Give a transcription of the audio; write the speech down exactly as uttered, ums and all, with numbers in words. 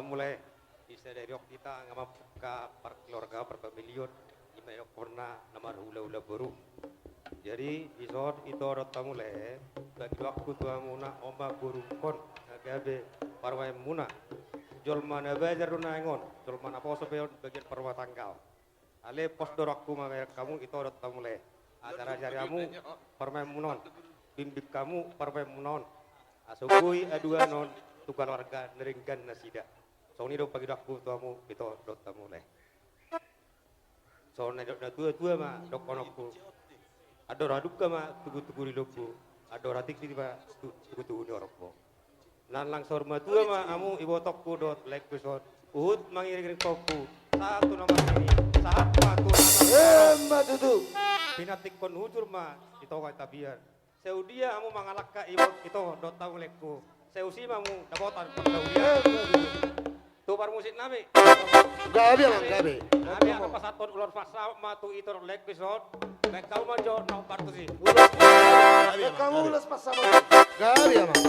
Mule, di sadari on hita nga mambuka parkeluarga, parpamilion, i ma dohonon na marhulahula boru. Jadi, dison ito dohot hamu lae, pangidoanku tu hamuna, on ma borungkon, na gabe parumaenmuna. Jolma na bajar do naeng on, jolma na poso pe on bagian parrumah tangga. Alai pos do rohangku mamereng hamu ito dohot hamu lae. Asa rajariamu parumaenmuna on, bimbing hamu parumaenmuna on. Asa boi aduan on tu kaluarga na denggan nasida. Songon i do pangidoanku tu hamu ito dohot hamu lae. Songon na nidok natuatua ma dohononku. Andor halumpang ma tubutubu ni lombu, andor hatingki ma tu-, tubutubu ni horbo. Nang saur matua ma hamu ibotongku dohot laengku dison, huhut mangiringiring tompu, sahat tu na marnini, sahat ma tu na marnini. Emma tutu. Pinantikhon hujur ma di tonga tapian. Sai dia hamu mangalangka ibot ito dohot hamu laengku, sai usi ma hamu dapotan pargaulian. Emma tutu. Tu parmusik nami. Gabe, amang, gabe. Nami akan pasahathon ulos pansamot ma tu ito dohot laengku dison. Baen hamu ma jo na hombar tusi. Ulos pansamot. Gabe, amang, gabe. Baen hamu ulos pansamot. Gabe, amang.